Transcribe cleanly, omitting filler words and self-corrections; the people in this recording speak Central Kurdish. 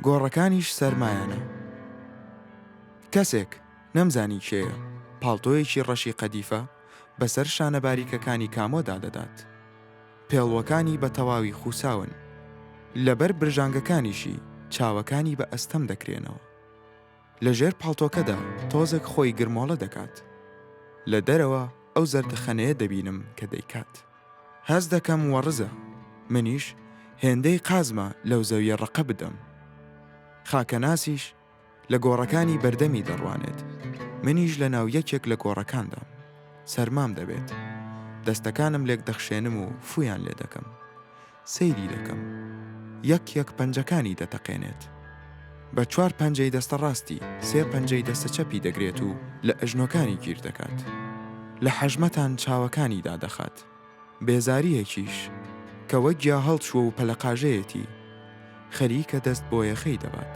گۆڕەکانیش سەرمایانە. کەسێک، نەمزانی کێیە، پاڵتۆیەکی ڕەشی قەدیفە بەسەر شانە باریکەکانی کامۆدا دەدات. پێڵوەکانی بە تەواوی خووساون. لەبەر برژانگەکانیشی چاوەکانی بە ئەستەم دەکرێنەوە. لە ژێر پاڵتۆکەدا تۆزێک خۆی گرمۆڵە دەکات. لە دەرەوە ئەو زەردەخەنەیە دەبینم کە دەیکات. هەست دەکەم وەڕزە، منیش هێندەی قازمە لەو زەویە ڕەقە بدەم. خاکەناسیش لە گۆڕەکانی بەردەمی دەڕوانێت، منیش لە ناو یەکێک لە گۆڕەکاندام. سەرمام دەبێت. دەستەکانم لێک دەخشێنم و فوویان لێ دەکەم. سەیری دەکەم. یەک یەک پەنجەکانی دەتەقێنێت. بە چوار پەنجەی دەستە ڕاستی، سێ پەنجەی دەستە چەپی دەگرێت و لە ئەژنۆکانی گیر دەکات. لە حەژمەتان چاوەکانی دادەخات. بێزارییەکیش، کە وەک گیا هەڵچووە و پەلەقاژەیەتی، خەریکە دەست بۆ یەخەی دەبات.